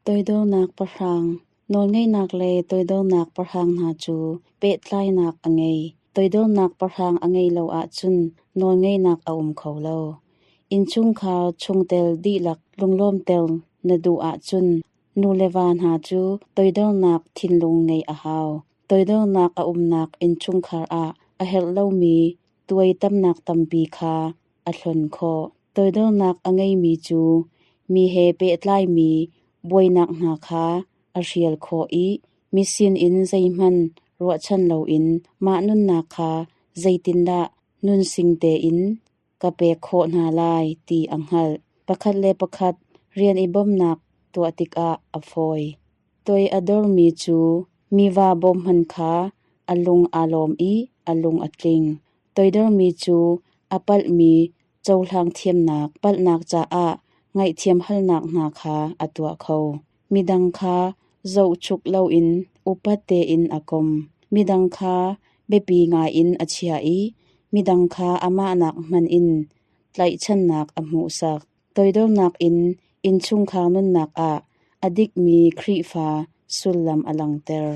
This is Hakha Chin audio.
Toidornak pahrang, nawlngeihnak le toidornak pahrang hna cu pehtlainak a ngei. Toidornak pahrang a ngeih lo ahcun nawlngeihnak a um kho lo. Innchungkhar chungtel dihlak lunglawmhter na duh ahcun nu le va hna cu toidornak thinlung ngeih a hau. Toidornak a umnak innchungkhar ah a herh lomi tuaitamnak tampi kha a hlonh khawh. Toidornak a ngeimi cu mi he pehtlaimi buainak hna kha a hrial khawh i mi sinin zeihmanh ruahchan loin mah nunnak kha zeitindah nunsing tein ka pek khawh hna lai ti a hngalh. Pakhat le pakhat rian i bawmhnak tuah tikah a fawi. Toi a dormi cu mi va bawm hmanh kha a lung aa lawm i a lung a tling. Toidormi cu a palhmi cohlang thiamnak, palhnak caah ngaihthiam halnak hna kha a tuah kho. Midang kha zohchuk loin upat tein a kom. Midang kha biapi ngaiin a chia i midang kha amah nak hmanh in tlaihchannak a hmuhsak. Toidornak in innchungkhar nunnak ah a dikmi Khrihfa sullam a langhter.